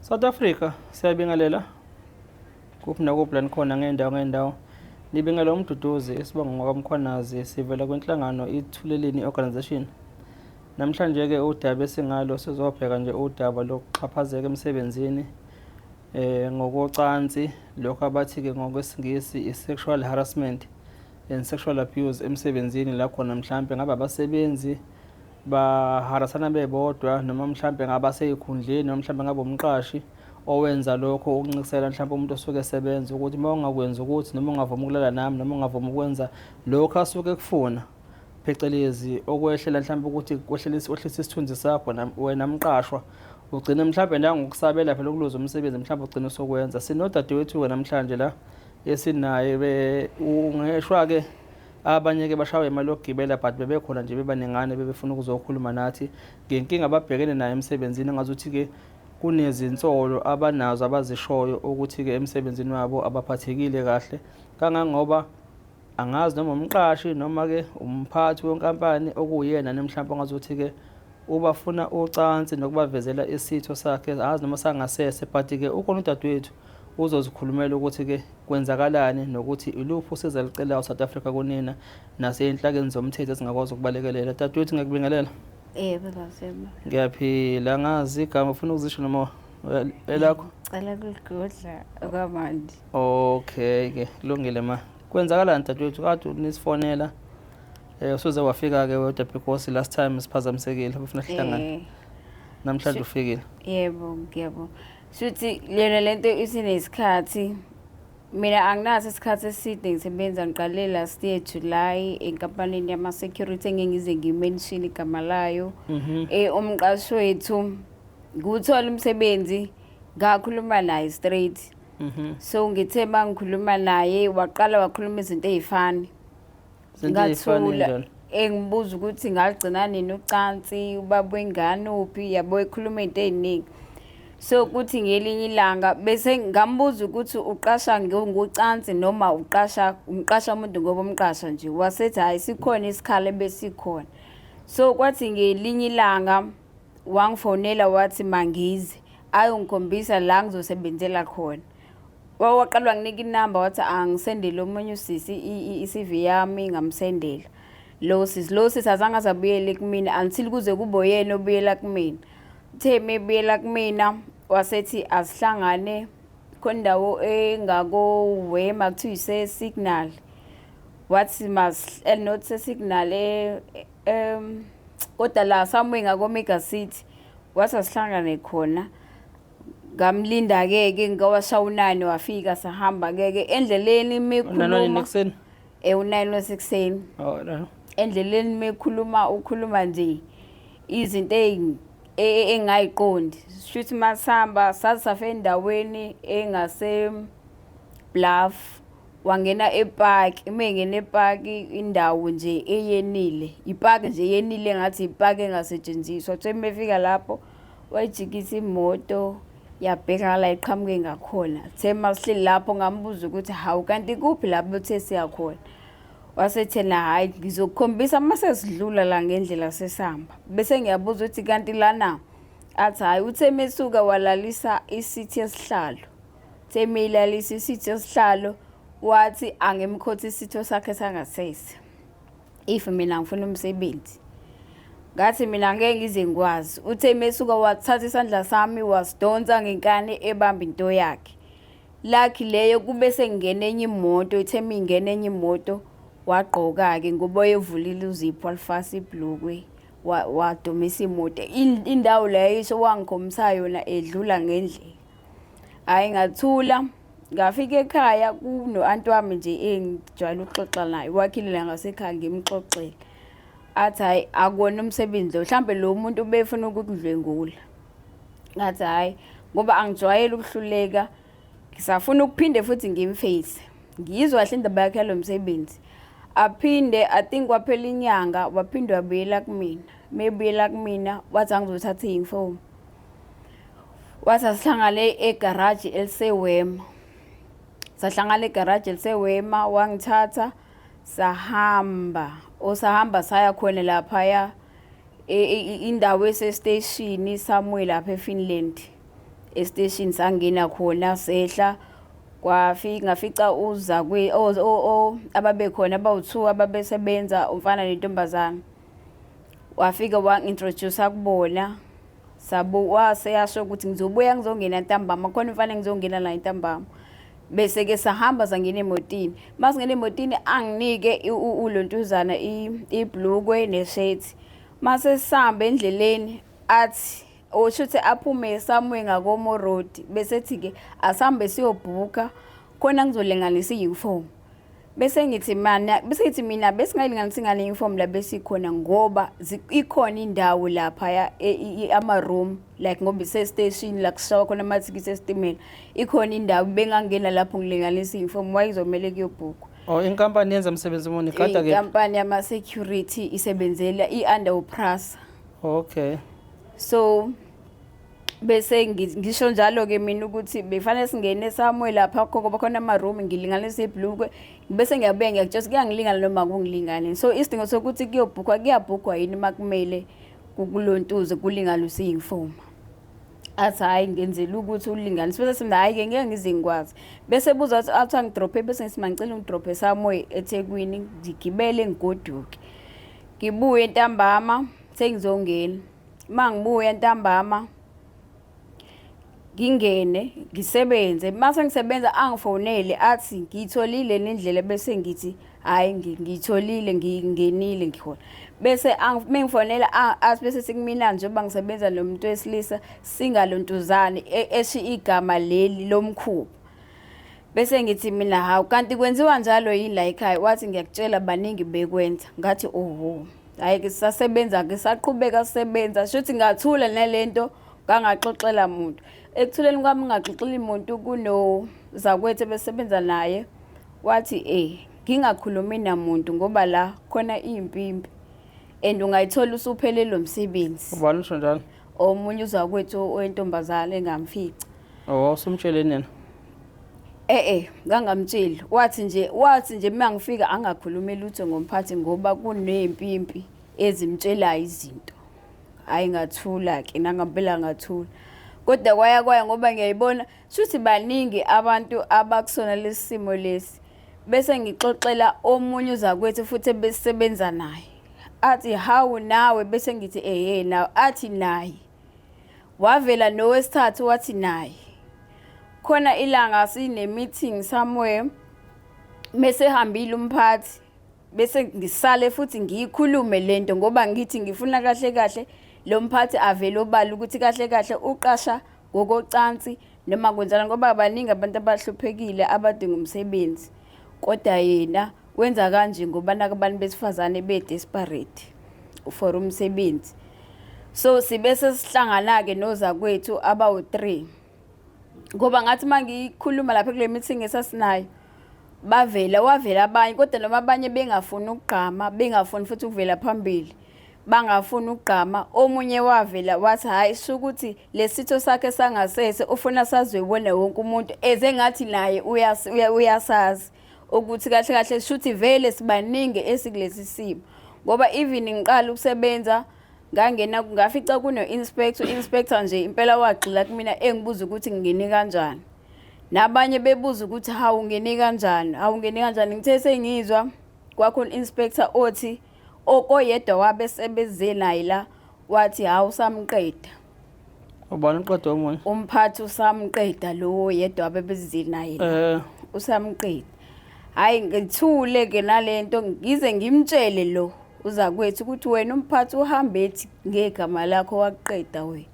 South Africa, siyabingelela kuphi nakuphi la nikhona ngendawo ngendawo. Nibingelela uMduduzi isibongo ngokwaMkhwanazi, sivela kwinhlangano iThuleleni Organisation. Namhlanje-ke udaba esingalo sizobheka nje udaba lokuxhaphazeka emsebenzini ngokocansi, lokho abathi-ke ngokwesiNgisi i-sexual harassment and sexual abuse emsebenzini, la khona mhlampe ngabe abasebenzi baharasana bebodwa noma mhlampe ngabasey'khundleni noma mhlampe ngabe umqashi owenza lokho ukuncikisela mhlampe umuntu osuke esebenza ukuthi uma ungakwenzi ukuthi noma ungavumi ukulala nami noma ungavumi ukwenza lokho asuke ekufuna, phecelezi okwehlela mhlampe ukuthi kwehlisa isithunzi sakho wena mqashwa, ugcine mhlampe nangokusabela phela ukuluza umsebenzi, mhlampe ugcine usokwenza. Sinodadewethu-ke namhlanje la esinaye, ungeshwa-ke abanye-ke bashawe imali yokugibela, but bebekhona nje bebaningane bebefuna ukuzokhuluma nathi ngenkinga ababhekene nayo emsebenzini, engazuthi-ke kunezinsolo abanazo abazishoyo ukuthi-ke emsebenzini wabo abaphathekile kahle, kangangoba angazi noma umqashi noma-ke umphathi wenkampani okuwuyena mhlawumbe ongazuthi-ke ubafuna ucansi nokubavezela isitho sakhe, angazi noma sangasese, but-ke ukhona udadewethu uzozikhulumela ukuthi-ke kwenzakalani nokuthi iluphi usizo alucelayo South Africa kunina nasey'nhlakeni zomthetho ezingakwazi ukubalekelela. Dadewethu, ngiyakubingelela. Yebo baba. Ngiyaphila. Ngazi igama ufuna ukuzisho noma elakho? Cela kuligodla okwamanje. Okay-ke, kulungile ma. Kwenzakalani dadewethu? Kade nisifonela usuze wafika-ke wedwa because last time siphazamisekile ufuna sihlangane. Namhlanje ufikile. Yebo, ngiyabonga. Shuthi lena lento isinesikhathi. Mina anginaso isikhathi eside ngisebenza, ngiqale last year July enkampanini yama-security engeke ngize ngimention igama layo. Umqashi wethu ngiwuthola umsebenzi, ngakhuluma naye straight. So ngithe mangikhuluma naye waqala wakhuluma izinto ey'fani. Izinto ey'fana Ngathula. Njalo. Engibuza ukuthi ngaligcina nini ucansi, ubaba wengane uphi, yabo, ekhuluma into ey'ningi. So kuthi ngelinye ilanga bese ngambuza ukuthi uqasha ngocansi noma uqasha umqasha umuntu ngoba umqasha nje, wasethi hhayi, sikhona isikhala ebesikhona. So kwathi ngelinye ilanga wangifonela wathi mangize ayongikhombisa la ngizosebenzela khona. Waqala wanginika inamba, wathi angisendele omunye usisi i-CV yami, ngamsendela lo sisi. Lo sisi azange aze abuyele kumina until kuze kube uyena obuyela kumina. Uthe mebuyela kumina wasethi asihlangane khona indawo engakowema kuthiwa ise-Signal, wathi mas not se-Signal, kodwa la somewhere ngako-Mega City, wathi asihlangane khona. Ngamlinda-ke ke ngawasha u-9, wafika, sahamba-ke ke endleleni. Unanani? Mekhuluma Ekuseni? U-9 wasekuseni. Oh no. Endleleni mekhuluma ukhuluma nje izinto engayiqondi. Shuthi masihamba saze safika endaweni engase Bluff, wangena epaki. Uma engena epaki, indawo nje eyenile, ipaki nje eyenile, ngathi ipaki engasetshenziswa. Kuthe mefika lapho wayijikisa imoto yabheka la iqhamuke ngakhona. The masihleli lapho ngambuza ukuthi hawu, kanti kuphi lapho uthe siyakhona? Wasethena hhayi, ngizokukhombisa uma sesidlula la ngendlela sesihamba. Bese ngiyabuza ukuthi kanti lana, athi hhayi, uthe mesuka walalisa isithi yesihlalo. Uthe meyilalisa isithi yesihlalo wathi angimkhothi isitho sakhe sangasese if mina ngifuna umsebenzi. Ngathi mina ngeke ngize ngikwazi. Uthe mesuka wathatha isandla sami wasidonsa ngenkani ebamba into yakhe. Lucky leyo kube sengena enye imoto, ithe mingena enye imoto wagqoka-ke ngoba wayevulile uzipho, walifasa ibhlukwe, wadumisa imoto. Indawo leyo isho wangikhombisa yona edlula ngendlela. Hhayi, ngathula, ngafika ekhaya kuno-anti wami nje engijwayele ukuxoxa naye, wakhile la ngasekhaya, ngimxoxele. Athi hhayi, akuwona umsebenzi lo, mhlampe lo muntu ubefuna ukukudlwengula. Ngathi hhayi, ngoba angijwayele ukuhluleka, ngisafuna ukuphinde futhi ngimface. Ngiyizwa kahle indaba yakhe yalo msebenzi. Aphinde, I think kwaphela inyanga, waphinde wabuyela kumina. Mebuyela kumina wathi angizothatha iy'nfomu. Wathi asihlangane egaraji elisewema. Sahlangana egaraji elisewema, wangithatha sahamba. Osahamba saya khona laphaya indawo esesiteshini somewhere lapha eFinland. Esiteshini sangena khona sehla kwafika ngafica uza kwe ababekhona abawu-2 ababesebenza umfana nentombazana. Wafika wangi-introduce kubona sabu wase yasho ukuthi ngizobuya ngizongena ntambama khona umfana ngizongena la ntambama. Bese-ke sahamba sangena emotini. Masingena emotini anginike ulontuzana ibhlukwe neshethi. Mase sihamba endleleni athi oshuthi aphume somewhere ngakomo road bese ethi-ke asihambe siyobhukha khona ngizolinganisa i-uniform. Bese ngithi mana bese ngithi mina besingayilinganisi ngale uniform la besikhona ngoba ikhona indawo laphaya ama-room like ngoba ise-station la kushawa khona amathikithi esitimela ikhona indawo bengangena lapho ngilinganisa i-uniform wayezomele kuyobhukhwa. Oh, inkampani yenza msebenzi muni igada kephi? Inkampani yama-security isebenzela i-under uPrasa. Okay. So bese ngisho njalo ke mina ukuthi befanele singene somewhere lapha ngoba khona ama-room ngilinganise ibhlukwe bese ngiyabuya ngiyakutshela kuyangilingana noma kungilingani. So isidingo sokuthi kuyobhukhwa kuyabhukhwa yini uma kumele kulontuze kulinganiswe i-uniform. Athi hhayi ngenzela ukuthi ulinganise bese sithi hhayi-ke ngeke ngize ngikwazi. Bese ebuza athi athi angidrophe bese ngithi mangicela ungidrophe somewhere eThekwini ngigibele ngigoduke. Ngibuye ntambama sengizongena. Uma ngibuya ntambama ngingene ngisebenze mase ngisebenza angifonele athi ngiyitholile nendlela bese ngithi hhayi ngiyitholile ngingenile ngikhona. Bese mengifonela athi bese sekumina njengoba ngisebenza nomuntu wesilisa singalontuzani esho igama leli lomkhuba. Bese ngithi mina hawu kanti kwenziwa njalo yini la ekhaya? Wathi ngiyakutshela baningi bekwenza. Ngathi oho. Hhayi-ke sisasebenza-ke saqhubeka sisebenza shuthi ngathula nalento ngangaxoxela muntu. Ekuthuleni kwami ngingaxoxeli muntu kunozakwethu ebesebenza naye wathi eh ngingakhulumi namuntu ngoba la khona iy'mpimpi and ungayithola usuphelelwe umsebenzi. Ubani usho njalo? Omunye uzakwethu owentombazane engamfica. Oh, usumtsheleni yena? Eh eh, ngangamtsheli. Wathi nje, wathi nje uma ngifika angakhulumi lutho ngomphathi ngoba kuney'mpimpi ezimtshelayo izinto. Hhayi ngathula-ke nangampela ngathula. Kodwa kwaya kwaya ngoba ngiyayibona shuthi baningi abantu abakusona lesi simo lesi. Bese ngixoxela omunye uzakwethu futhi ebesisebenza naye. Athi hawu nawe bese ngithi ehhe nawe athi naye. Wavela nowesithathu wathi naye. Khona ilanga sine-meeting somewhere mese hambile umphathi bese ngisale futhi ngiyikhulume lento ngoba ngithi ngifuna kahle kahle lo mphathi avele obala ukuthi kahle kahle uqasha ngokocansi noma kwenzana ngoba baningi abantu abahluphekile abadinga umsebenzi kodwa yena wenza kanje ngoba naka abantu besifazane be-desperate for umsebenzi. So sibe sesihlangana-ke nozakwethu abawu-3 ngoba ngathi uma ngikhuluma lapha kule meeting esasinayo bavela wavela abanye kodwa noma abanye bengafuni ukugqama bengafuni futhi ukuvela phambili bangafuni ukugqama omunye wavela wathi hhayi sho ukuthi lesitho sakhe sangasese ufuna saziwe ibone wonke umuntu eze ngathi naye uyasazi ukuthi kahle kahle shuthi vele sibaningi esikulesi simo ngoba even ngiqala ukusebenza ngangena ngafica kuno-inspector u-inspector nje impela wagxila kumina engibuza ukuthi ngingene kanjani nabanye bebuza ukuthi hawu ungene kanjani hawu ungene kanjani ngithe sengizwa kwakhona inspector othi okoyedwa wabe sebeze naye la wathi hawu samqeda Ubani uqeda omunye? Umphathi usamqeda lo yedwa abebezile naye. Eh usamqeda. Hayi ngithule ke nalento ngize ngimtshele lo uzakwethu ukuthi wena umphathi uhambe ethi ngegama lakho wakuqeda wena.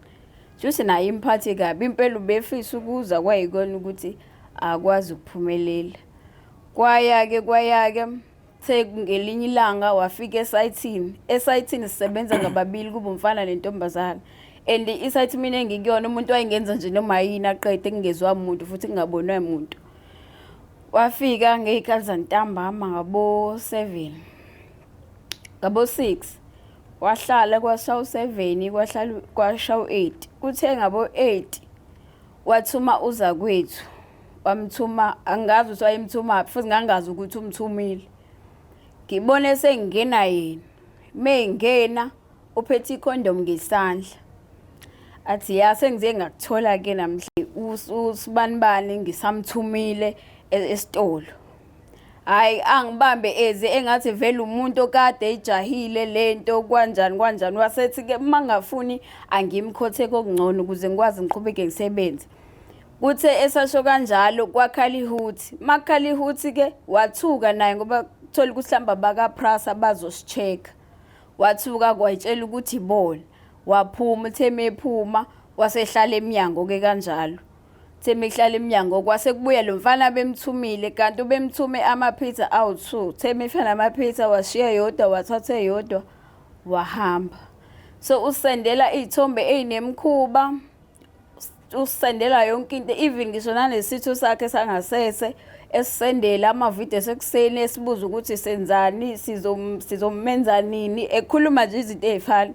Shuthi naye imphathi kabi impela ubefisa ukuza kwayikona ukuthi akwazi ukuphumelela. Kwaya ke kwaya ke The ngelinye ilanga wafika esayithini. Esayithini sisebenza ngababili kube umfana nentombazane. And isayithi mina engikuyona umuntu wayengenza nje noma yini aqede kungezwa muntu futhi kungabonwa muntu. Wafika ngey'khathi zantambama ngabo-7. Ngabo-6 wahlala kwasha u-7 kwahlala kwasha u-8. Kuthe ngabo-8 wathuma uzakwethu wamthuma angazi ukuthi wayemthumaphi futhi ngangazi ukuthi umthumile ngibone sengingena yena mengena uphethe ikhondom ngesandla athi ya sengize ngakuthola ke namhlanje Usibanibani ngisamthumile esitolo. Hhayi angibambe eze engathi vele umuntu okade eyijahile le nto kwanjani kwanjani. Wasethi-ke uma ngingafuni angimkhothe kokungcono ukuze ngikwazi ngiqhubeke ngisebenze. Kuthe esasho kanjalo kwakhala ihuthi. Makukhala ihuthi-ke wathuka naye ngoba kuthola ukuthi mhlawumbe abaka-Prasa bazosi-check-a. Wathuka kwayitshela ukuthi ibona. Waphuma uthe mephuma wasehlala emnyango-ke kanjalo. Uthe mehlala emnyango kwase kubuya lo mfana bemthumile kanti ubemthume ama-pizza awu-2. Uthe mefika nama-pizza washiya eyodwa wathatha eyodwa wahamba. So usendela iy'thombe ey'nemikhuba usendela yonke into even ngisho nanesitho sakhe sangasese esisendela amavidiyo esekuseni esibuza ukuthi senzani sizomenza nini ekhuluma nje izinto ey'fana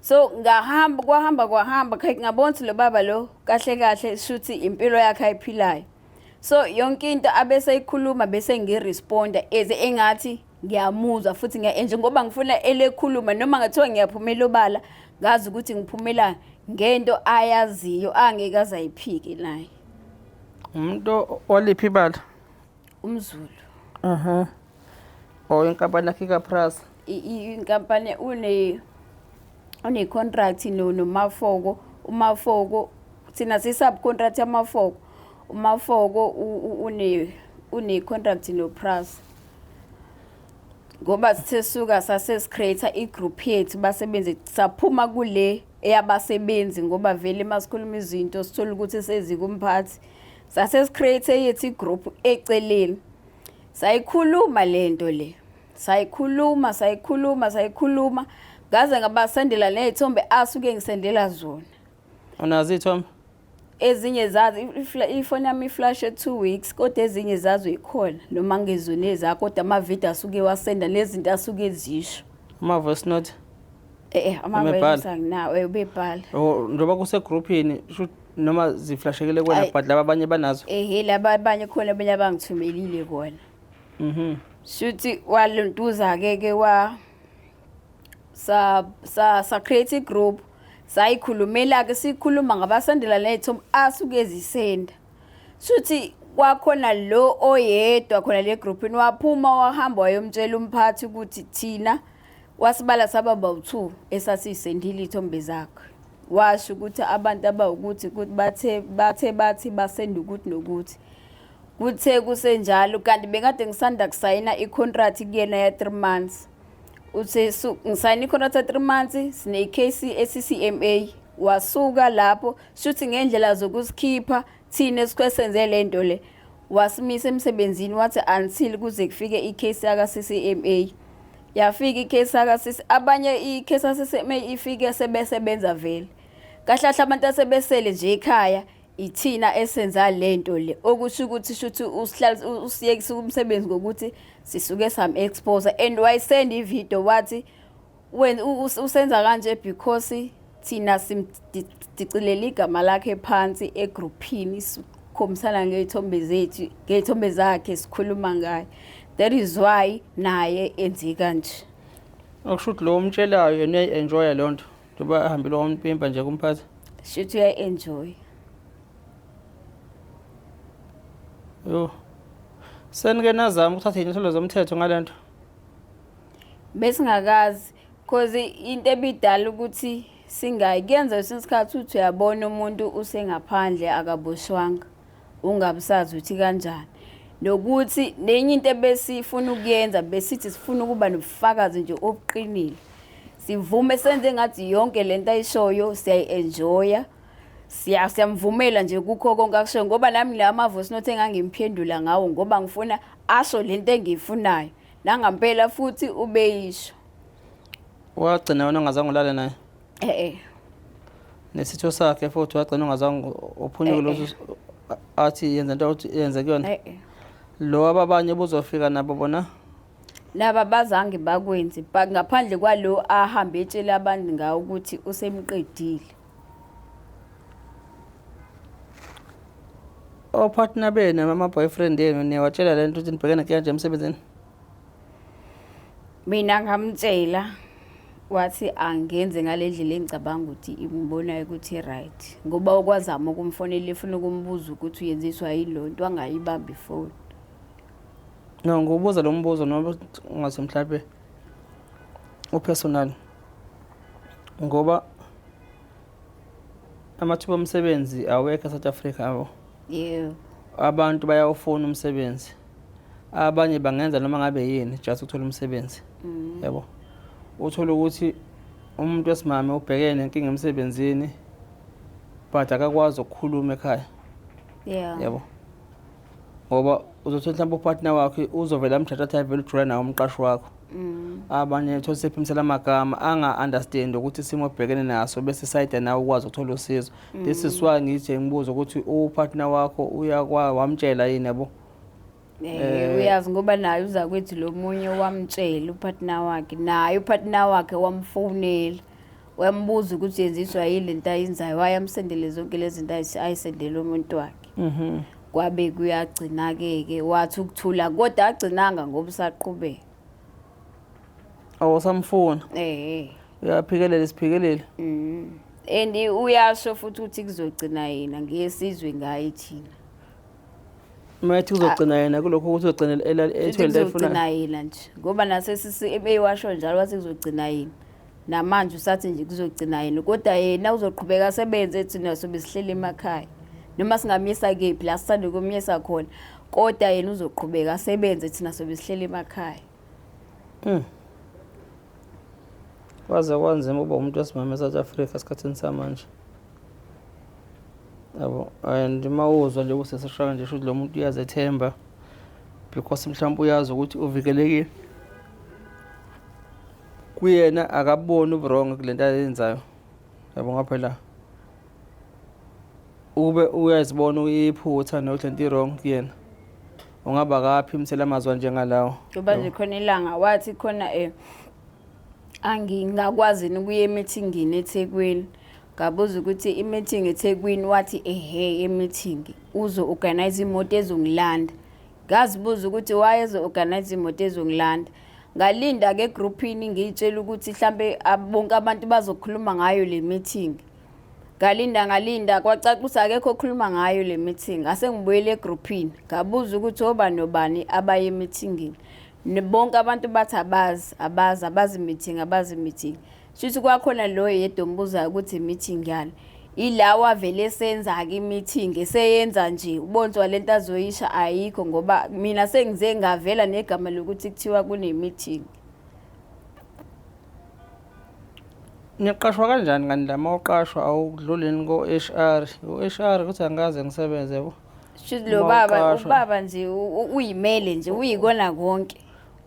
so ngahamba kwahamba kwahamba khe ngabona ukuthi lo baba lo kahle kahle shuthi impilo yakhe ayiphilayo so yonke into abeseyikhuluma bese ngiresponda eze engathi ngiyamuzwa futhi ngiya-enjoy ngoba ngifuna elekhuluma noma ngathiwa ngiyaphumela obala ngazi ukuthi ngiphumela ngento ayaziyo angeke aze ayiphike naye. Umuntu oliphi ibala? UmZulu. Aha. Oh, inkampani yakhe ikaPrasa. Inkampani une contract noMafoko. UMafoko thina si-subcontract yaMafoko. UMafoko une contract noPrasa. Ngoba sithe suka sase-create i-group yethu basebenzi saphuma kule eyabasebenzi ngoba vele masikhuluma izinto sithola ukuthi sezikumphathi. Sase-create yethu i-group eceleni. Sayikhuluma lento le. Sayikhuluma sayikhuluma sayikhuluma ngaze ngabasendela nezithombe asuke ngisendela zona. Unazo iy'thombe? Ezinye zazo ifoni yami iflash 2 weeks kodwa ezinye zazo ikhona noma ngezona ezakho kodwa amavidiyo asuke wasenda nezinto asuke ezisho. Ama-voice note? Eh ama-voice anginawo ubebhala. Oh njengoba kusegroupini noma ziflashekile kuwena but laba abanye banazo? Ehhe laba abanye khona abanye abangithumelile kona. Shuthi walontuza ke ke wa sa sa sa create group sayikhulumela ke sikhuluma ngabasendela nethombe asuke ezisenda. Shuthi kwakhona lo oyedwa khona le groupini waphuma wahamba wayomtshela umphathi ukuthi thina wasibala saba bawu-2 esasisendile iy'thombe zakhe. Washo ukuthi abantu abawukuthi ukuthi bathe bathe bathi basenda ukuthi nokuthi. Kuthe kusenjalo kanti bekade ngisanda kusayina i-contract kuyena ya 3 months. Uthe ngisayina i-contract ya 3 months sine-case e-CCMA wasuka lapho shuthi ngendlela zokusikhipha thina esike senze lento le wasimisa emsebenzini wathi until kuze kufike i-case yaka CCMA. Yafika i-case yaka CC abanye i-case yaka CCMA ifike sebesebenza vele. Kahle kahle abantu asebesele nje ekhaya ithina esenza lento le okusho ukuthi shuthi usihlala usiyekisa umsebenzi ngokuthi sisuke sam expose and wayisend ivideo wathi wena usenza kanje because thina simdicilela igama lakhe phansi egroupini sikhombisana ngey'thombe zethu ngey'thombe zakhe sikhuluma ngaye, that is why naye enze kanje. Okusho ukuthi lo umtshelayo yena uyayi-enjoya leyo nto njengoba ahambile wampimpa nje kumphathi. Shuthi uyayi-enjoy. Yo. Senike nazama ukuthatha iy'nyathelo zomthetho ngale nto? Besingakazi cause into ebidala ukuthi singayi kuyenza kwesinye isikhathi uthi uyabona umuntu usengaphandle akaboshwanga ungabusazi ukuthi kanjani. Nokuthi nenye into ebesifuna ukuyenza besithi sifuna ukuba nobufakazi nje obuqinile. Sivume senze ngathi yonke lento ayishoyo siyayi-enjoya. Siyamvumela nje kukho konke akushoyo ngoba nami la ama-voice note engangimphendula ngawo ngoba ngifuna asho lento engiyifunayo. Nangampela futhi ubeyisho. Wagcina wena ungazange ulale naye? Eh. Nesitho sakhe futhi wagcina ungazange uphunyuke lozo athi yenza into othi yenze kuyona? Eh. Lo ababanye buzofika nabo bona? Laba bazange bakwenze but ngaphandle kwalo ahambe etshela abantu ngawo ukuthi usemqedile. Opartner benu noma ama-boyfriend enu niyawatshela le nto ukuthi nibhekene kanje emsebenzini? Mina ngamtshela Wathi angenze ngale ndlela engicabanga ukuthi imbonayo ukuthi i-right ngoba ukwazama ukumfonela efuna ukumbuza ukuthi uyenziswa yini lo nto angayibambi ifoni. No, ngiwubuza lo mbuzo noma ungathi mhlampe upersonal ngoba amathuba omsebenzi awekho eSouth Africa yabo. Yebo. Abantu bayawufuna umsebenzi. Abanye bangenza noma ngabe yini just ukuthola umsebenzi. Yabo. Uthola ukuthi umuntu wesimame ubhekene nenkinga emsebenzini but akakwazi ukukhuluma ekhaya. Yeah. Yabo. Ngoba uzothola mhlawumbe upartner wakhe uzovela amjatha athi avele ujula nawo umqashi wakho. Abanye uthola sephimisela amagama anga-understand ukuthi isimo obhekene naso bese sayida nawe ukwazi ukuthola usizo. This is why ngithi ngibuza ukuthi upartner wakho uyakwa wamtshela yini yabo. Uyazi ngoba naye uza kwethu lo munye wamtshela upartner wakhe naye upartner wakhe wamfonela wambuza ukuthi yenziswa yini lento ayenzayo wayamsendele zonke lezi zinto ayisendele umuntu wakhe. Kwabe kuyagcina-ke ke wathi ukuthula kodwa agcinanga ngoba usaqhubeka. Awusamfuna. Uyaphikelela isiphikeleli. And uyasho futhi ukuthi kuzogcina yena ngeke sizwe ngaye thina. Uma ethi kuzogcina yena kulokho ukuthi uzogcina ethole into kuzogcina ayifunayo. yena nje ngoba nasesisi ebewasho njalo wathi kuzogcina yena. Namanje usathi nje kuzogcina yena kodwa yena uzoqhubeka asebenze thina sobe sihleli emakhaya. Noma singamyisa kephi la sithanda ukumyisa khona kodwa yena uzoqhubeka asebenze thina sobe sihleli emakhaya. Kwaze kwanzima ukuba umuntu wesimame eSouth Africa esikhathini samanje. Yabo and uma uzwa nje usesishaka nje shuthi lo muntu uyazethemba because mhlawumbe uyazi ukuthi uvikelekile. Kuyena akaboni ubuwrong kulento ayenzayo. Yabo ngoba phela ube uyazibona uyiphutha nokuthi lento i-wrong kuyena. Ungaba akaphimisela amazwi anjengalawo. Ngoba nje khona ilanga wathi khona angingakwazi ukuya emithingini eThekwini. Ngabuza ukuthi i-meeting eThekwini wathi ehe e-meeting uzo-organize imoto ezongilanda. Ngazibuza ukuthi why ezo-organize imoto ezongilanda. Ngalinda ke egroupini ngiyitshela ukuthi mhlambe bonke abantu bazokhuluma ngayo le meeting. Ngalinda ngalinda kwacaca ukuthi akekho okhuluma ngayo le meeting. Ngase ngibuyele egroupini ngabuza ukuthi obani nobani abaye emithingini. Bonke abantu bathi abazi abazi abazi meeting abazi meeting. Shuthi kwakhona lo yedwa ombuzayo ukuthi meeting yani. Ilawa vele senza ke meeting eseyenza nje ubonzwa lento azoyisha ayikho ngoba mina sengize ngavela negama lokuthi kuthiwa kune meeting. Niqashwa kanjani kanti la mawuqashwa awudlulini ko-HR? U-HR kuthi angikaze ngisebenze yabo. Shuthi lo baba ubaba nje uyimele nje uyikona konke.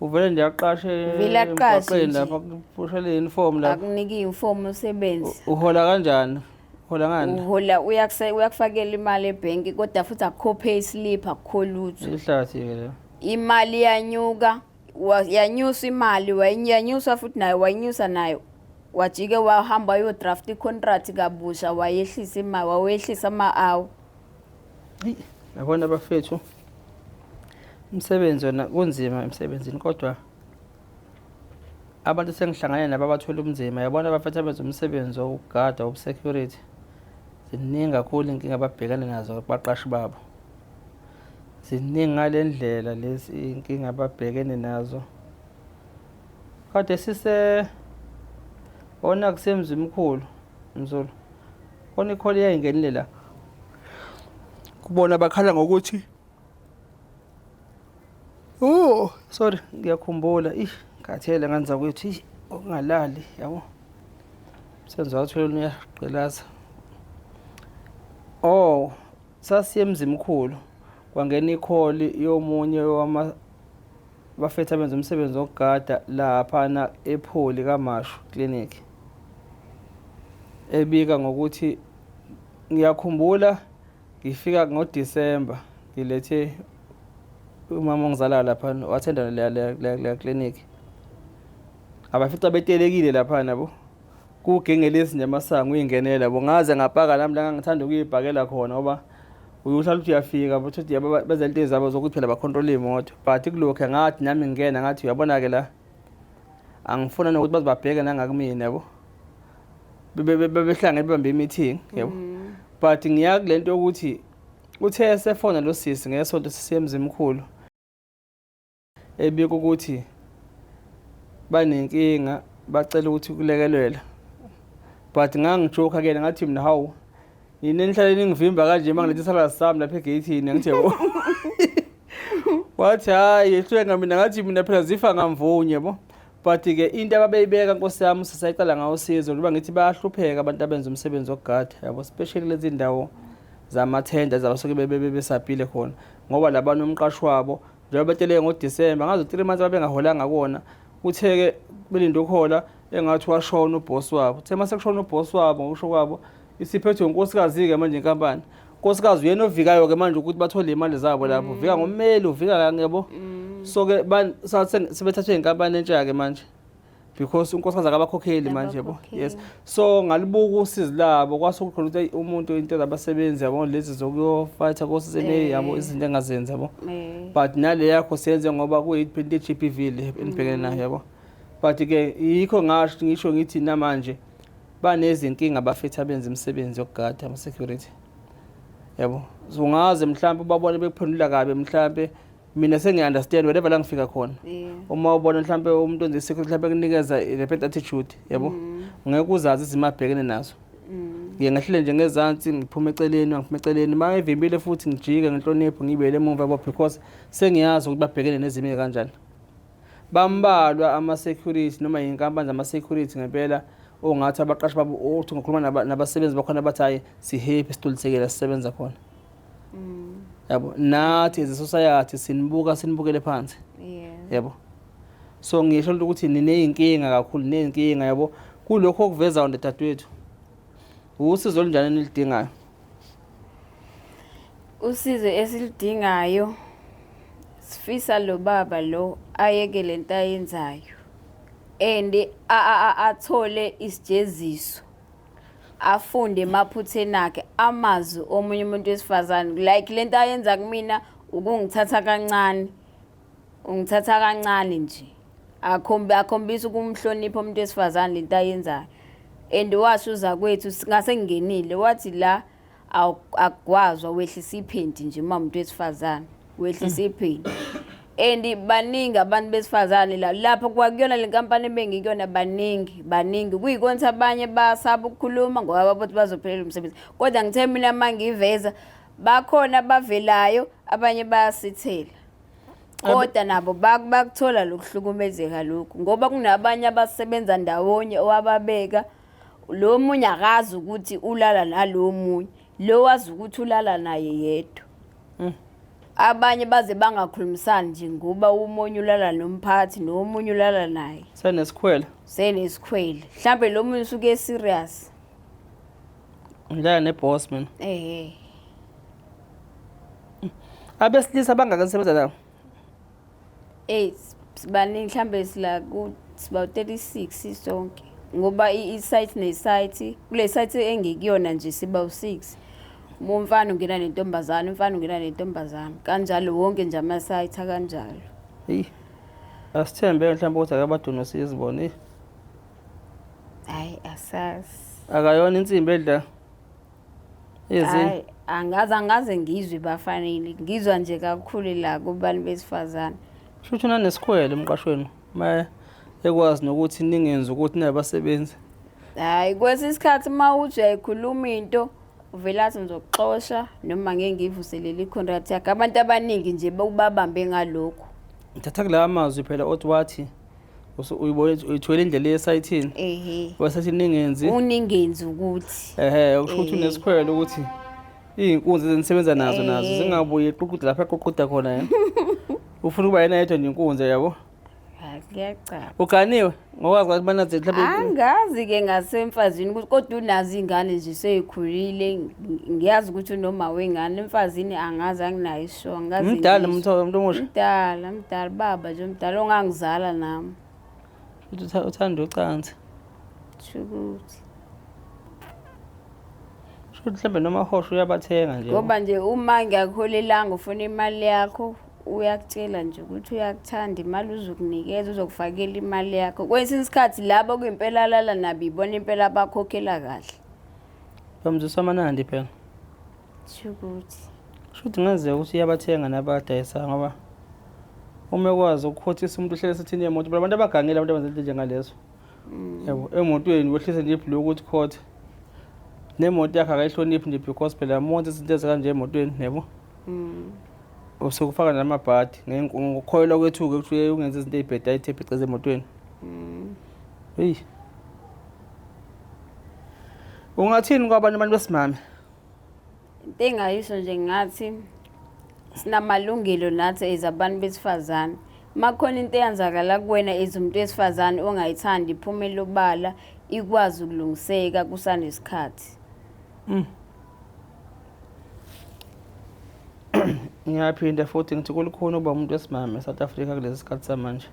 Uvele nje aqashe Vele aqashe emgwaqeni nje. lapha kuphushele uniform lapha. Akunika i-uniform usebenze. Uhola kanjani? Uhola ngani? Uhola uyakufakela imali ebhenki kodwa futhi akukho pay slip akukho lutho. Ihlathi ke le. Imali iyanyuka yanyusa imali wayanyusa futhi nayo wayinyusa nayo. Wajike wahamba wayodraft i-contract kabusha wayehlisa imali wawehlisa ama-hour. Yabona bafethu umsebenzi wona kunzima emsebenzini kodwa abantu sengihlangane nabo abathola ubunzima yabona abafethu abenza umsebenzi wokugada wobusecurity ziningi kakhulu inkinga ababhekane nazo kubaqashi babo. Ziningi ngale ndlela lezi inkinga ababhekene nazo. Kade sise ona kusemzimkhulu Mzulu. Khona ikholi eyayingenile la. Kubona bakhala ngokuthi Oh, sorry, ngiyakhumbula. Ih, ngathele ngane zakwethu, ih, ukungalali, yabo. Senzo wathwele uyagqilaza. Oh, sasiye emzimkhulu. Kwangena ikholi yomunye wama bafethu abenza umsebenzi wokugada laphana ePholi kaMashu Clinic. Ebika ngokuthi ngiyakhumbula ngifika ngoDisemba ngilethe umama ongizalayo lapha wathenda le clinic. Abafica betelekile lapha nabo. Kugengelezi nje amasango uyingenela yabo ngaze ngapaka nami la ngithanda ukuyibhakela khona ngoba uyohlala uthi uyafika bathi uthi yabo benza into zabo zokuthi phela bacontrol imoto but kulokho ngathi nami ngingena ngathi uyabona ke la Angifuna nokuthi baze babheke nangakumina, yabo. Bebehlangene bebambe i-meeting, yabo. But ngiya kule nto yokuthi uthe esefona lo sisi ngesonto sisiye eMzimkhulu, ebika ukuthi banenkinga, bacela ukuthi kulekelelwe. But ngangijoka kuyena, ngathi mina, hawu, yini enihlale ningivimba kanje uma ngiletha isalazi sami lapha egeyithini? Angithi, yabo. Wathi hhayi, yehluleka. Mina ngathi mina phela zifa ngamvunye, yabo. But-ke into ababeyibeka, nkosi yami, sisayicala ngawo usizo, njengoba ngithi bayahlupheka abantu abenza umsebenzi wokugada, yabo, especially kulezi ndawo zamathenda zabasuke besabhile khona, ngoba labantu umqashi wabo njengoba beteleke ngoDisemba, ngazo 3 months babengaholanga kona. Kuthe-ke belinde ukuhola, engathi washona ubhosi wabo. Kuthe uma sekushona ubhosi wabo, ngokusho kwabo isiphethwe unkosikazi-ke manje inkampani. Unkosikazi uyena ovikayo-ke manje ukuthi bathole iy'mali zabo lapho, uvika ngommeli, uvika, yabo. So-ke sebethathwe inkampani entsha-ke manje because unkosikazi akabakhokheli manje, yabo. Yes, so ngalibuka usizi labo, kwase kukhona ukuthi umuntu into zabasebenzi, yabo, lezi zokuyofayitha ko-CCMA, yabo, izinto engazenzi, yabo. But nale yakho siyenze ngoba kuyinto ye-GBV le enibhekene nayo, yabo. But-ke yikho ngasho, ngisho ngithi namanje banezinkinga abafethu abenza imisebenzi yokugada ama-security, yabo. So ungaze mhlawumbe ubabone bekuphendula kabi, mhlawumbe mina sengiya-understand wherever la ngifika khona. Uma ubona mhlawumbe umuntu wenza i-security mhlawumbe kunikeza i-bad attitude, yabo, ngeke uzazi izimo abhekene nazo. Ngiye ngehlele nje ngezansi, ngiphume eceleni, ngiphume eceleni, uma evimbile futhi ngijike ngenhlonipho, ngibuyele emuva, yabo, because sengiyazi ukuthi babhekene nezimo ey'kanjani. Bambalwa ama-security noma iy'nkampani zama-security ngempela ongathi abaqashi babo, uthi ngikhuluma nabasebenzi bakhona, bathi hhayi, si-happy, sigculisekile sisebenza khona, yabo. Nathi as a society sinibuka, sinibukele phansi, yabo. So ngisho ukuthi niney'nkinga kakhulu, ney'nkinga, yabo, kulokhu okuvezayo ndadadewethu. Usizo olunjani enilidingayo? Usizo esilidingayo, sifisa lo baba lo ayeke lento ayenzayo and athole isijeziso, afunde emaphutheni akhe, amazwi omunye umuntu wesifazane. Like lento ayenza kumina, ukungithatha kancane, ungithatha kancane nje, akhombisa ukumhlonipha umuntu wesifazane lento ayenzayo. And washo uzakwethu ngase ngingenile, wathi la akugwazwa, wehlisa iphenti nje uma umuntu wesifazane, wehlisa iphenti. And baningi abantu besifazane la lapho kwakuyona le nkampani ebengikuyona, baningi, baningi. Kuyikona abanye basaba ukukhuluma ngoba babothi bazophelelwa umsebenzi, kodwa ngithe mina uma ngiveza, bakhona abavelayo, abanye bayasithela, kodwa nabo bakuthola lokuhlukumezeka lokhu, ngoba kunabanye abasebenza ndawonye owababeka. Lo munye akazi ukuthi ulala nalo munye, lo wazi ukuthi ulala naye yedwa. Abanye baze bangakhulumisani nje ngoba umunye ulala nomphathi nomunye ulala naye. Senesikhwele. Senesikhwele, mhlambe lo munye usuke serious. Ngidlala ne-boss mina. Ehe. Abesilisa bangaki enisebenza nabo? Ey, sibaningi, mhlambe sila ku siba 36 sonke, ngoba i-site ne-site, kule site engikuyona nje siba u6. Umfana ungena nentombazana, umfana ungena nentombazana, kanjalo wonke nje ama-site akanjalo. Eyi, asithembe mhlawumbe ukuthi akabadunuse izibone, eyi. Hayi, asazi. Akayona insimbi edla ezinye. Hayi, angaze, angaze ngizwe bafanele, ngizwa nje kakhulu la kubantu besifazane. Sho ukuthi unanesikhwele emqashweni ma ekwazi nokuthi ningenzi ukuthi nabasebenzi. Hayi, kwesinye isikhathi uma uthi uyayikhuluma into, uvele athi ngizokuxosha noma ngeke ngiyivuselele i-contract yakho. Abantu abaningi nje babambe ngalokho. Ngithatha kulawa mazwi phela othi wathi uyibone uyithwele indlela yesayithini. Wasethi ningenzi. Uningenzi ukuthi. Ehe, usho ukuthi unesikhwele ukuthi iy'nkunzi ezenisebenza nazo nazo zingabuye iququde lapho eququda khona yena. Ufuna ukuba yena yedwa nje inkunzi, yabo. Hayi, kuyacaca. Uganiwe ngokwazi ukuthi banazi mhlawumbe. Angazi-ke ngasemfazini ukuthi, kodwa unazo iy'ngane nje, sey'khulile. Ngiyazi ukuthi unoma wengane emfazini, angazi, anginayo isho, angazi. Mdala umuntu omusha. Mdala, mdala, baba nje omdala ongangizala nami. Futhi uthanda ucansi. Shukuthi. Shukuthi mhlawumbe noma hosho uyabathenga nje. Ngoba nje uma ngiyakuholelanga ufuna imali yakho. Uyakutshela nje ukuthi uyakuthanda, imali uzokunikeza, uzokufakela imali yakho. Kwesinye isikhathi labo kuyimpela lala nabo ibona impela abakhokhela kahle. Bamzwisa amanandi phela. Sho ukuthi. Kusho ukuthi kungenzeka ukuthi iyabathenga nabadayisayo ngoba uma ekwazi ukukhothisa umuntu uhlele esithini yemoto, phela abantu abagangile abantu abenza into enjengalezo. Yabo, emotweni wehlise nje ibhuluku ukuthi khothe. Nemoto yakhe akayihloniphi nje because phela monke izinto ezikanje emotweni, yabo. Usukufaka namabhadi ngokukholelwa kwethu-ke ukuthi uye ungenza izinto ey'bhedayo ithe phecelezi emotweni. Eyi. Ungathini kwabanye abantu besimame? Into engayisho nje ngathi sinamalungelo nathi as abantu besifazane. Uma kukhona into eyenzakala kuwena as umuntu wesifazane ongayithandi iphumele obala ikwazi ukulungiseka kusanesikhathi. Ngiyaphinda futhi ngithi kulukhuni ukuba umuntu wesimame eSouth Africa kulesi sikhathi samanje.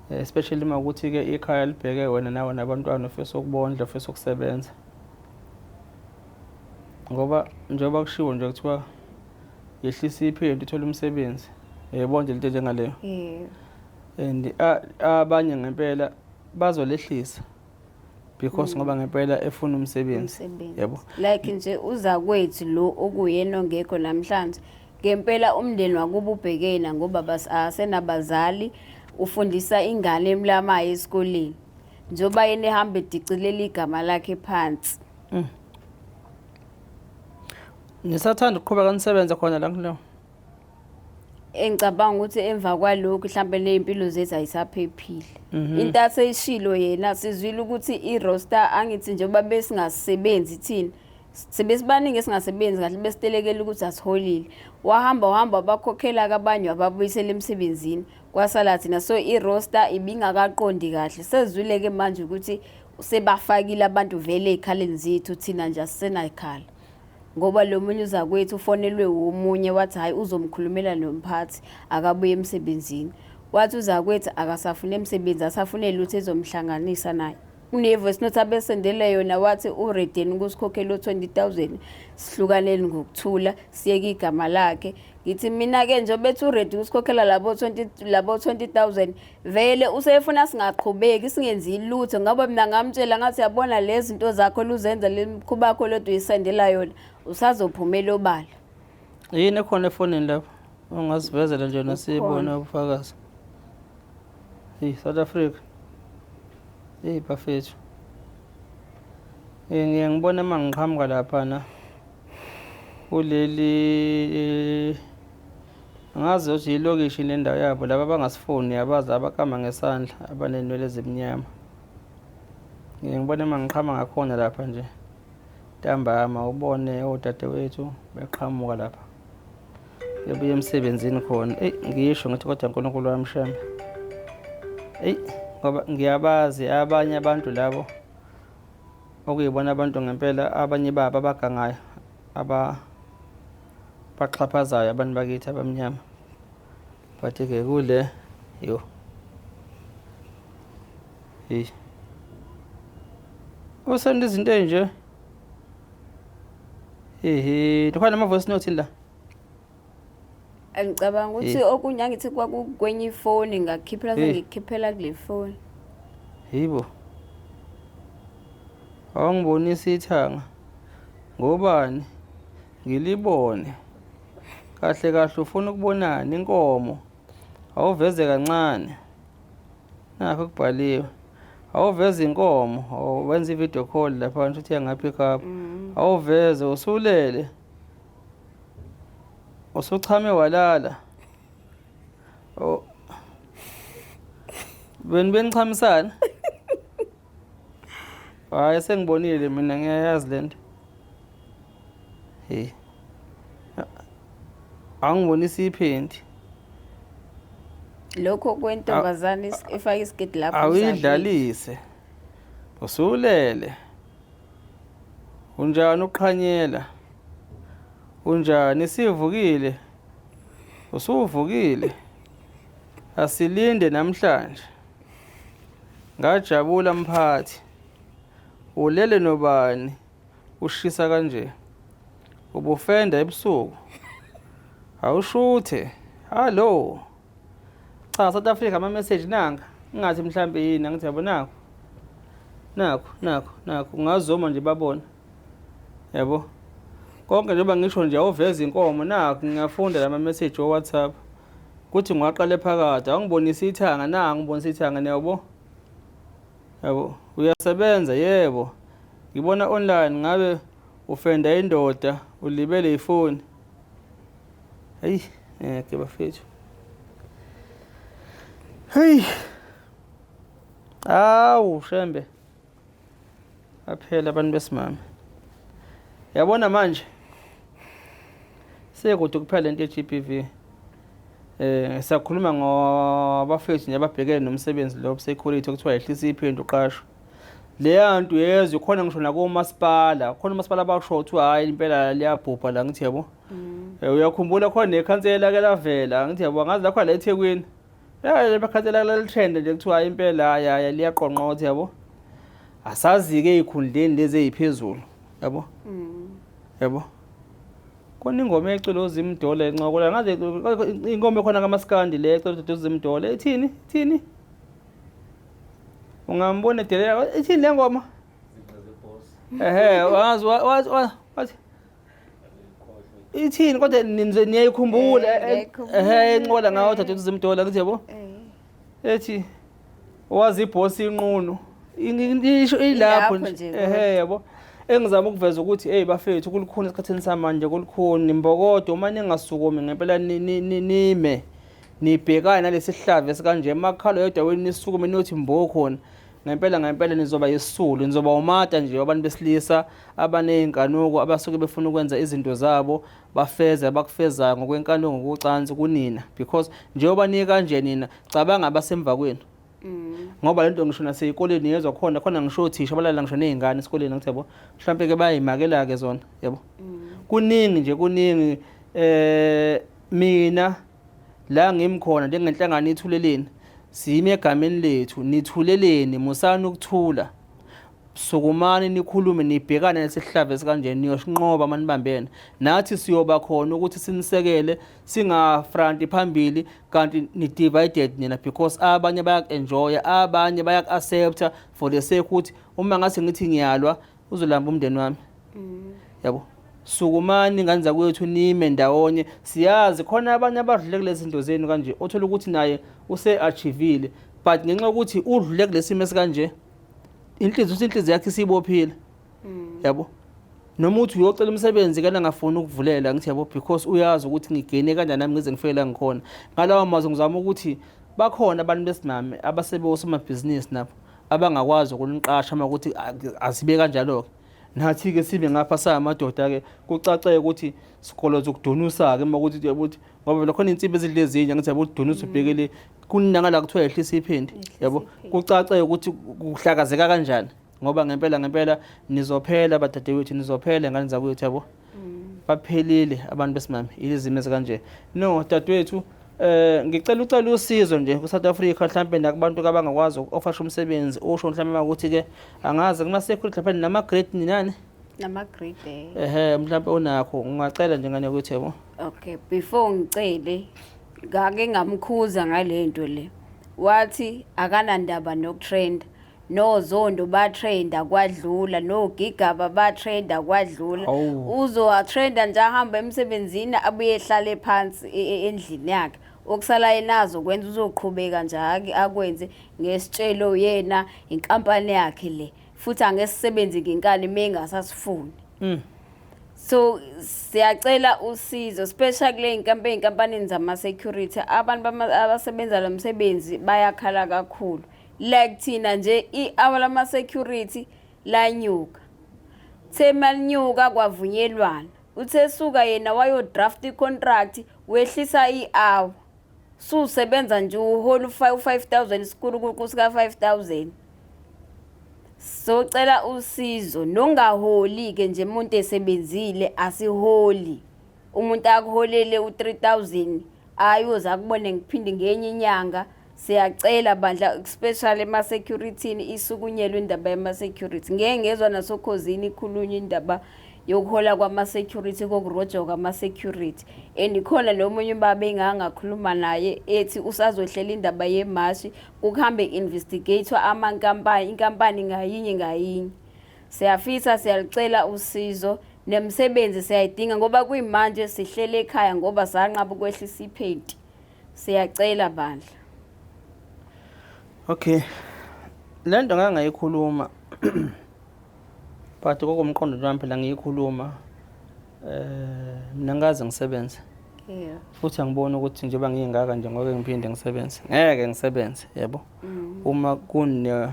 Especially uma ukuthi-ke ikhaya libheke wena nawe nabantwana ufisa ukubondla, ufisa ukusebenza. Ngoba njengoba kushiwo nje kuthiwa yehlisa iphenti uthole umsebenzi. Uyayibona nje into enjengaleyo. Yebo. And abanye ngempela bazolehlisa because ngoba ngempela efuna umsebenzi. Umsebenzi. Yabo. Like nje uzakwethu lo okuyena ongekho namhlanje ngempela umndeni wakubo ubhekena ngoba asenabazali ufundisa ingane emlamayo esikoleni njengoba yena ehamba edicilela igama lakhe phansi. Nisathanda ukuqhubeka nisebenze khona la kuleyo? Engicabanga ukuthi emva kwalokhu mhlambe ney'mpilo zethu ayisaphephile. Into aseyishilo yena sizwile ukuthi i-roster angithi njengoba besingasebenzi thina sebesibaningi esingasebenzi kahle besitelekela ukuthi asiholile. Wahamba wahamba wabakhokhela-ke abanye wababuyisela emsebenzini kwasala thina, so i-roster ibingakaqondi kahle. Sezwile-ke manje ukuthi sebafakile abantu vele ey'khaleni zethu, thina nje asisenayikhala. Ngoba lo munye uzakwethu ufonelwe womunye wathi hhayi uzomkhulumela nomphathi akabuye emsebenzini. Wathi uzakwethu akasafune emsebenzi asafune lutho ezomhlanganisa naye. Kune-voice note abesendele yona wathi uready yena ukusikhokhela u-20 000 sihlukaneni ngokuthula siyeke igama lakhe. Ngithi mina-ke njengoba ethi uready ukusikhokhela labo 20 labo 20 000 vele usefuna singaqhubeki singenzi lutho ngoba mina ngamtshela ngathi yabona lezi zinto zakho luzenza le mikhuba yakho lodwa uyisendela yona usazophumela obala. Yini ekhona efonini lapho? Ongasivezela nje nasibone ubufakazi. Hey, South Africa. Hey bafethu. Ngiye ngibone uma ngiqhamuka laphana kuleli angazi ukuthi yilokishi nendawo yabo laba abangasifuni yabazi abakama ngesandla abanenwele ezimnyama. Ngiye ngibone uma ngiqhama ngakhona lapha nje ntambama ubone odadewethu beqhamuka lapha bebuya emsebenzini khona. Eyi ngisho ngithi kodwa uNkulunkulu wami shame. Eyi ngoba ngiyabazi abanye abantu labo okuyibona abantu ngempela abanye babo abagangayo abaxhaphazayo abantu bakithi abamnyama. But-ke kule yo. Hey. Usenda izinto ezinje. Ehe, kukhona ama voice note la. Ngicabanga ukuthi okunye angithi kwakukwenye ifoni ngakukhiphela sengikhiphela kule foni. Yibo. Awungibonisa ithanga. Ngobani? Ngilibone. Kahle kahle ufuna ukubonani inkomo. Awuveze kancane. Nakho kubhaliwe. Awuveze inkomo, wenza i-video call lapha nje uthi yangaphi up. Awuveze usulele. Usuchame walala. Oh. Beni benichamisana. Hayi sengibonile mina ngiyayazi lento. Hey. Angibonisa iphenti. Lokho kwentombazane efaka isiketi lapho. Awuyidlalise. Usulele. Unjani uqhanyela? Unjani sivukile? Usuvukile? Asilinde namhlanje. Ngajabula mphathi. Ulele nobani? Ushisa kanje. Ubufenda ebusuku. Awushuthe. Hallo. Cha South Africa ama message nanga. Ngathi mhlambe yini angithi yabo nakho. Nakho nakho nakho ungazoma nje babona. Yabo. Konke njengoba ngisho nje awuveza inkomo nakho ngiyafunda lama message o WhatsApp. Kuthi ngiwaqale phakathi awungibonisa ithanga na ngibonisa ithanga niyabo. Yabo uyasebenza yebo. Ngibona online ngabe ufenda indoda ulibele ifoni. Hayi, ngeke bafethu. Hey. Awu shembe. Aphela abantu besimame. Yabona manje. Sekude kuphela lento ye-GBV. Eh siyakhuluma ngobafethu nje ababhekene nomsebenzi lo security okuthiwa yehlisa iphindi uqasho. Leya nto yezwe khona ngisho nakomasipala, khona umasipala abasho kuthiwa hayi impela liyabhubha la ngithi yabo. Eh, uyakhumbula khona nekhansela ke lavela ngithi yabo angazi lakho la eThekwini. Ya le bakhansela lalitrend nje kuthiwa hayi impela hayi hayi liyaqonqotha yabo. Asazi-ke ey'khundleni lezi ey'phezulu yabo. Yabo. Khona ingoma ecula uZimdollar encokola ngaze ingoma ekhona kaMaskandi le ecula uZimdollar ithini ithini Ungambona edelela ithini le ngoma? Ehhe wazi wazi wathi ithini kodwa niyayikhumbula Eh, ngiyayikhumbula. ehhe encokola ngawo dadewethu Zimdollar ngithi yabo Eh. ethi wazi ibhosi inqunu isho ilapho Ilapho nje nje, ehe yabo engizama ukuveza ukuthi hey bafethu kulukhuni esikhathini samanje kulukhuni mbokodo uma ningasukumi ngempela nime nibhekane nalesi sihlava esikanje emakhala yodwa wenu nisukume niyothi mbo khona ngempela ngempela nizoba yisisulu nizoba umata nje wabantu besilisa abaney'nkanuko abasuke befuna ukwenza izinto zabo bafeze abakufezayo ngokwenkanuko ngokocansi kunina because njengoba nikanje nina cabanga abasemva kwenu ngoba lento ngisho nasey'koleni yezwa khona khona ngisho othisha balala ngisho ney'ngane esikoleni ngithi yabo mhlawumpe-ke bayayimakela-ke zona yabo kuningi nje kuningi eh mina la ngimi khona njengenhlangano ithuleleni simi egameni lethu nithuleleni musani ukuthula sukumani nikhulume nibhekane nesihlava esikanje niyosinqoba uma nibambene nathi siyoba khona ukuthi sinisekele singafronti phambili kanti ni-divided nina because abanye bayaku-enjoya abanye bayaku-accepta for the sake ukuthi uma ngase ngithi ngiyalwa uzolamba umndeni wami yabo sukumani ngane zakwethu nime ndawonye siyazi khona abanye abadlule kulezi zinto zenu kanje othola ukuthi naye use-achievile but ngenxa yokuthi udlule kulesi simo esikanje inhliziyo uthi inhliziyo yakhe isibophile yabo noma uthi uyocela umsebenzi kana ngafuni ukuvulela ngithi yabo because uyazi ukuthi ngigene kanjani nami ngize ngifike la ngikhona ngalawo mazwi ngizama ukuthi bakhona abantu besimame abasebosomabhizinisi nabo abangakwazi ukuniqasha uma ukuthi asibe kanjalo-ke nathi-ke sibe ngapha samadoda-ke kucaceke ukuthi sikolo zokudunusa-ke uma ukuthi ukuthi ngoba vele khona iy'nsimbi ezidla ezinye ngithi yabo udunusa ubhekele kunanga la kuthiwa yehlisa iphindi yabo kucaceke ukuthi kuhlakazeka kanjani ngoba ngempela ngempela nizophela badadewethu nizophela ngane zakwethu yabo baphelile abantu besimame izimo ezikanje no dadewethu eh ngicela ucela usizo nje ku South Africa mhlambe nakubantu abangakwazi uku-offer umsebenzi usho mhlambe ukuthi ke angazi kuma security mhlambe nama grade ninani Nama grade eh. ehe mhlambe unakho ungacela nje ngane ukuthi yabo Okay, before ngicele ngake ngamkhuza ngalento le. Wathi akanandaba nokutrend. NoZondo batrenda kwadlula, noGigaba batrenda kwadlula. Hawu. Uzowatrenda nje ahambe emsebenzini abuye ehlale phansi endlini yakhe. Okusala yenazo kwenza uzoqhubeka nje akwenze ngesitshelo yena inkampani yakhe le. Futhi angesisebenzi ngenkani mengasasifuni. So siyacela usizo especially kule inkampa ey'nkampanini zama-security abantu abasebenza lo msebenzi bayakhala kakhulu like thina nje i-hour lama-security lanyuka the malinyuka kwavunyelwana uthe suka yena wayodraft i-contract wehlisa i-hour susebenza nje uhola u-5 000 isikhulukuqu sika-5 000 Socela usizo nongaholi-ke nje umuntu esebenzile asiholi umuntu akuholele u-3000 ayoze akubone ngiphinde ngenye inyanga siyacela bandla especially ema-securityni isukunyelwe indaba yama-security ngeke ngezwa nasokhozini ikhulunywa indaba yokuhola kwama-security kokurojwa kwama-security. And khona nomunye ubaba engangakhuluma naye ethi usazohlela indaba yemashi, kuhambe investigator amankampani, inkampani ngayinye ngayinye. Siyafisa, siyalicela usizo, nemisebenzi siyayidinga ngoba kuyimanje sihlele ekhaya ngoba sanqaba ukwehlisa iphenti. Siyacela bandla. Okay. Le nto ngake ngayikhuluma but kokomqondo wami phela ngiyikhuluma, mina ngikaze ngisebenze. Futhi angiboni ukuthi njengoba ngiyingaka nje ngoke ngiphinde ngisebenze. Ngeke ngisebenze, yebo. Uma kune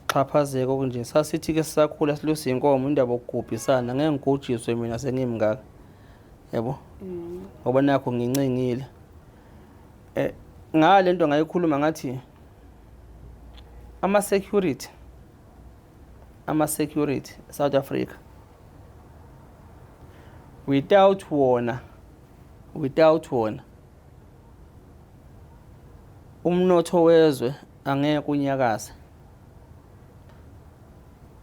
xhaphazeko okunje, sasithi ke sisakhula silusa inkomo, indaba yokugubhisana, ngeke ngigujiswe mina sengimngaka. Yebo. Ngoba nakho ngincengile. Ngale nto ngayikhuluma ngathi ama security South Africa without wona umnotho wezwe angeke unyakaze.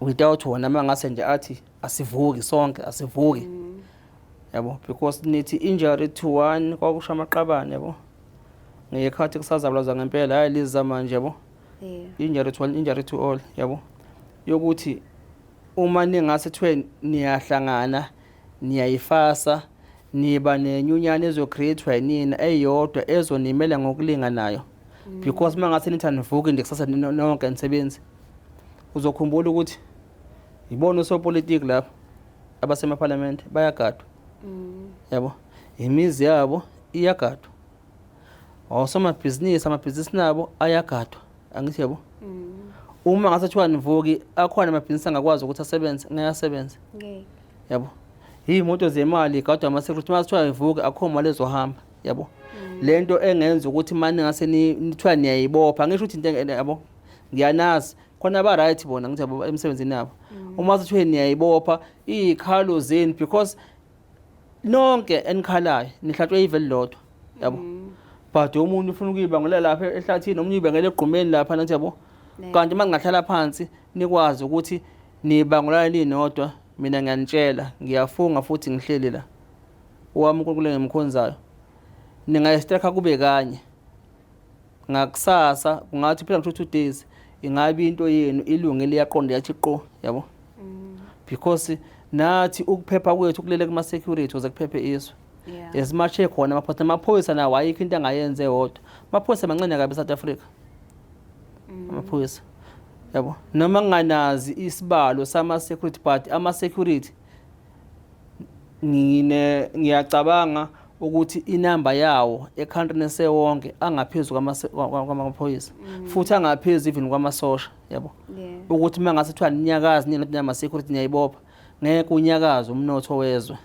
Without wona, mangase nje athi asivuki sonke, asivuki, yabo, because nithi injury to one, kwakusho amaqabane, yabo, ngekhathi kusazabalaza ngempela, hayi lezi zamanje, yabo. Injury to one, injury to all, yabo, yokuthi uma ningase kuthiwe niyahlangana, niyayifasa, niba nenyunyana ezo-create-wa yinina eyodwa ezonimela ngokulinganayo, because uma ngase nithi anivuki nje kusasa nonke nisebenzi, uzokhumbula ukuthi ibona osopolitiki lapha abasemaphalamende bayagadwa, yabo, imizi yabo iyagadwa, osomabhizinisi amabhizinisi nabo ayagadwa, angithi, yabo. Uma ngase kuthiwa nivuki, akhona amabhizinisi angakwazi ukuthi asebenze? Ngeke asebenze. Ngeke. Yabo, iy'moto zemali igadwa ama-security. Uma kuthiwa ivuke, akukho mali ezohamba, yabo. Lento engenza ukuthi mani ngase nithiwa niyayibopha, ngisho ukuthi into yabo, ngiyanazi khona aba-right bona, ngithi yabo, emsebenzini yabo, uma kuthiwe niyayibopha iy'khalo zenu, because nonke enikhalayo nihlatshwe ive elilodwa, yabo, but omunye ufuna ukuyibangela lapha ehlathini, omunye uyibangela egqumeni lapha, nathi, yabo. Kanti uma ningahlala phansi nikwazi ukuthi nibangulana ninodwa, mina ngiyanitshela, ngiyafunga futhi ngihleli la owami uNkulunkulu engimkhonzayo, ningayi-strike kube kanye, ngakusasa kungathi phela ngisho 2 days, ingabe into yenu ilungile, iyaqonda, yathi qo, yabo, because nathi ukuphepha kwethu kulele kuma-security ukuze kuphephe izwe. As much ekhona amaphoyisa, amaphoyisa nawo ayikho into angayenza eyodwa. Amaphoyisa mancane kabi e-South Africa amaphoyisa, yabo, noma nginganazi isibalo sama-security, but ama-security ngine ngiyacabanga ukuthi inamba yawo e-country esewonke angaphezu kwamaphoyisa, futhi angaphezu even kwamasosha, yabo, ukuthi uma ngase kuthiwa ninyakazi nina nama-security niyayibopha, ngeke unyakaze umnotho wezwe,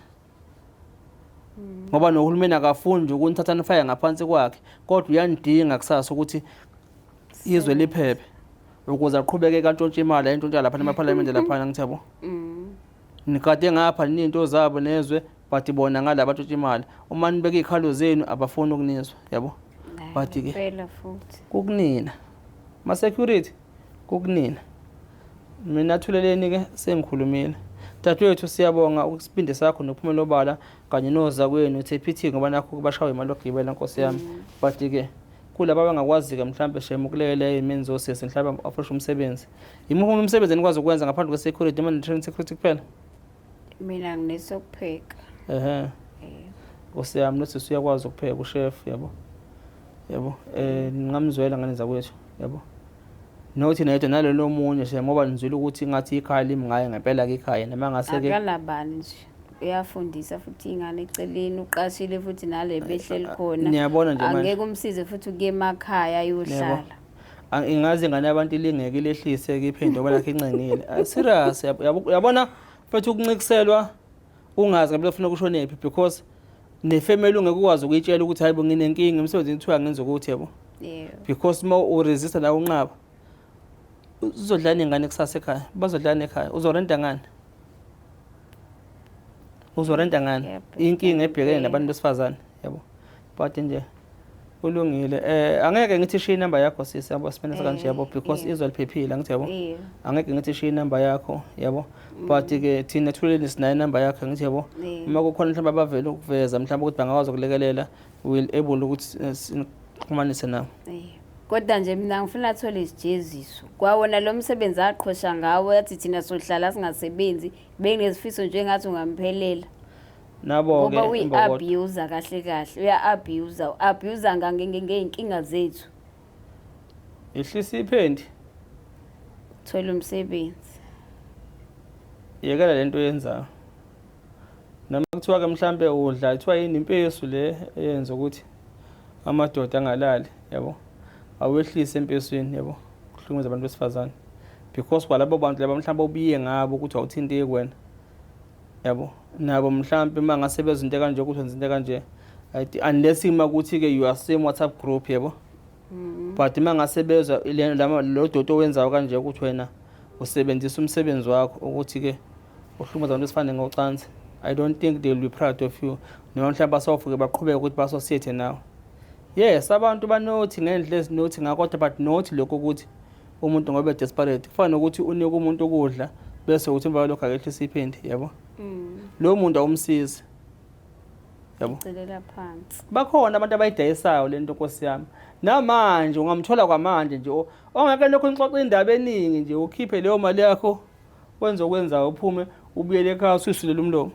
ngoba nohulumeni akafuni nje ukunithatha nifake ngaphansi kwakhe, kodwa uyanidinga kusasa ukuthi izwe liphephe, ukuze aqhubeke kantshontshe imali ayintshontsha lapha emaphalamende laphana, ngithi, yabo. Nigade ngapha ninto zabo nezwe, but bona ngala batshontsha imali. Uma nibeka iy'khalo zenu, abafuni ukunizwa, yabo. But-ke Impela futhi. Kukunina ma-security, kukunina. Mina thuleleni-ke, sengikhulumile. Dadewethu, siyabonga isibindi sakho nokuphumela obala kanye nozakwenu TPT, ngoba nakho bashawe imali yokugibela, nkosi yami. But-ke kulaba abangakwazi-ke mhlampe shem ukulekelela ey'meni zosisi, mhlampe afreshe umsebenzi, imuphi umsebenzi enikwazi ukwenza ngaphandle kwe-security, noma ne-train security kuphela? Mina nginesokupheka. Ehe. Nkosi yami, nosisi uyakwazi ukupheka, u-chef, yabo, yabo. Ningamzwela ngane zakwethu, yabo, nothi nayedwa nalelo omunye shem, ngoba nizwile ukuthi ngathi ikhaya limi ngaye ngempela-ke ikhaya noma ngase-ke. Akanabani nje. Uyafundisa futhi ingane eceleni, uqashile futhi nale behleli khona. Niyabona nje manje. Angeke umsize futhi ukuya emakhaya ayohlala. Ingaze ingane yabantu ilingeke ilehlise-ke iphinde ngoba lakho incengile. Ah, serious, yabona mfethu, ukuncikiselwa ungazi ngempela ufuna ukushonephi, because ne-family ungeke ukwazi ukuyitshela ukuthi hayi bo, nginenkinga emsebenzini, kuthiwa ngenza ukuthi, yabo, because uma u-resista nawe unqaba, uzodlala ingane kusasa ekhaya, bazodlala ekhaya, uzorenta ngani, uzorenta ngani? Kuyabheda Inkinga ebhekene ngempela. nabantu besifazane, yabo. But nje Kulungile. Angeke ngithi shiya inamba yakho sisi yabo simene kanje yabo because izwe liphephile angithi yabo. Angeke ngithi shiya inamba yakho yabo. But ke thina thuleni sinayo inamba yakho angithi yabo. Uma kukhona mhlawumbe abavela ukuveza mhlawumbe ukuthi bangakwazi ukulekelela will able ukuthi sixhumanise nabo. Kodwa nje mina ngifuna athole isijeziso. Kwawona lo msebenzi aqhosha ngawo yathi thina sohlala singasebenzi benginezifiso nje ngathi ungamphelela. Nabo-ke Ngoba imbokodo. uyi-abuser kahle kahle, uya-abuser, u-abuser ngey'nkinga zethu. Yehlisa iphenti. Thola umsebenzi. Yekela lento oyenzayo. Noma kuthiwa ke mhlambe udla kuthiwa yini impesu le eyenza ukuthi amadoda angalali yabo. Awehlise empeswini yabo. Kuhlukumeza abantu besifazane. Because kwalabo bantu laba mhlambe obiye ngabo ukuthi awuthinteki wena. Yabo. Nabo mhlambe mangase bezwe into kanje ukuthi wenza into kanje. Unless uma kuthi ke you are same WhatsApp group yabo. But uma ngase bezwa lo doti owenzayo kanje ukuthi wena usebenzisa umsebenzi wakho ukuthi ke uhlukumeza abantu besifane ngocansi. I don't think they will be proud of you. Noma mhlawumbe basofuke baqhubeke ukuthi ba-associate nawe. Yes, abantu banothi ngendlela ezinothi ngakho kodwa but not lokho ukuthi umuntu ngoba desperate. Kufana nokuthi unike umuntu ukudla bese uthi emva kwalokho akehlise iphenti, yabo. Lo muntu awumsizi. Yabo. Celela phansi. Bakhona abantu abayidayisayo lento Nkosi yami. Namanje ungamthola kwamanje nje ongeke lokho nixoxa indaba eningi nje ukhiphe leyo mali yakho wenze okwenzayo uphume ubuyele ekhaya ususulela umlomo.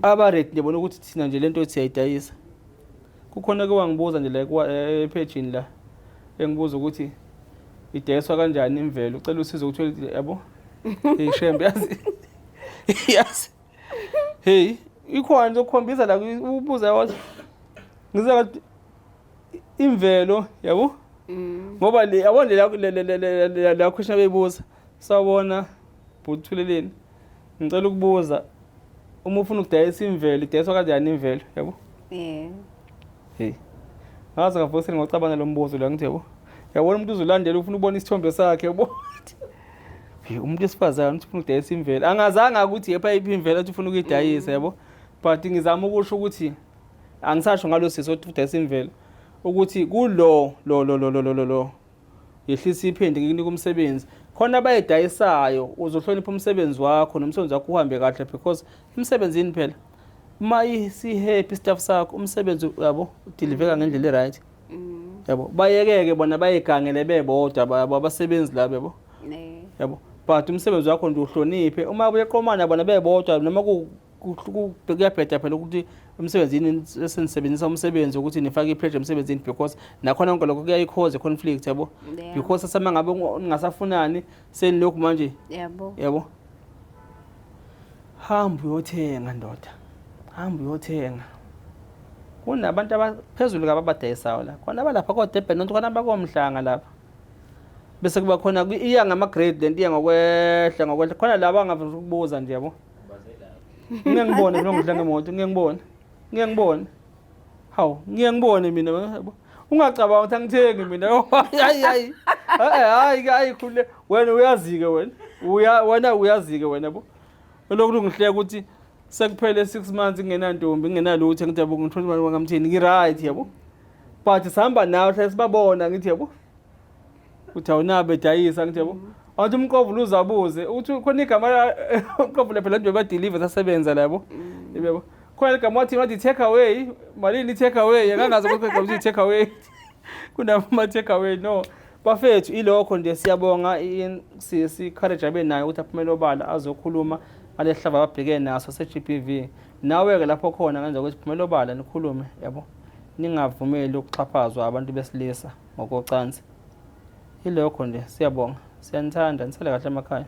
Aba ready nje bona ukuthi thina nje lento siyayidayisa. Kukhona ke wangibuza nje la ephejini la engibuza ukuthi idayiswa kanjani imvelo ucela usizo ukuthi yabo. Hey shembe yazi. Yazi. Hey, ikhona nje ukukhombisa la ubuza wathi ngize ngathi imvelo yabo ngoba le yabo le le le la question beyibuza sawubona bhuthuleleni ngicela ukubuza uma ufuna ukudayisa imvelo idayiswa kanjani imvelo yabo. Hey, ngaze ngavusela ngocabanga lo mbuzo la ngithi yabo yabona umuntu uzolandela ufuna ukubona isithombe sakhe yabo. Hey, umuntu wesifazane uthi ufuna ukudayisa imvelo angazange ukuthi yepha iphi imvelo athi ufuna ukuyidayisa yabo, but ngizama ukusho ukuthi angisasho ngalo sisi othi udayisa imvelo ukuthi kulo lo lo lo lo lo lo yehlisa iphenti ngikunika umsebenzi khona abayidayisayo uzohlonipha umsebenzi wakho nomsebenzi wakho uhambe kahle because emsebenzini phela uma isi-happy staff sakho umsebenzi yabo udeliveka ngendlela e-right yabo. Bayekeke bona bayigangele bebodwa yabo abasebenzi labo yabo yabo, but umsebenzi wakho nje uhloniphe. Uma buyeqomana bona bebodwa noma kuyabheda phela ukuthi emsebenzini senisebenzisa umsebenzi ukuthi nifake i-pressure emsebenzini because nakhona konke lokho kuyayi-cause conflict yabo because sema ngabe ningasafunani senilokhu manje yabo yabo. Hamba uyothenga ndoda, hamba uyothenga. Kunabantu abaphezulu kababadayisayo la khona abalapha koDurban nonke khona abakomhlanga lapha bese kuba khona iya ngama-grade lento iya ngokwehla ngokwehla khona laba angaveza ukubuza nje yabo. Ngike ngibone mina ngidla ngemoto, ngike ngibone, ngike ngibone, hawu ngike ngibone mina yabo. Ungacabanga ukuthi angithengi mina. Hayi hayi hayi hayi khule wena uyazike wena uya wena uyazike wena yabo. Lokhu ngihleka ukuthi sekuphele 6 months ngingenantombi ngingenalutho ngithi yabo ngithola imali ngamthini ngi-right yabo, but sihamba nawe hlale sibabona ngithi yabo uthi awunabo edayisa ngithi yabo wathi umqovula uzabuze uthi khona igama umqovula phela nje badeliver sasebenza la yabo yebo khona igama wathi wathi take away malini take away ngangazi ukuthi igama uthi take away kunama take away. No bafethu ilokho nje siyabonga sisi courage abe nayo ukuthi aphumele obala azokhuluma ngalehlava ababhekene naso se-GBV. Nawe-ke lapho khona ngenza ukuthi phumele obala nikhulume yabo, ningavumeli ukuxhaphazwa abantu besilisa ngokocansi. Ilokho nje siyabonga, siyanithanda, nisale kahle emakhaya.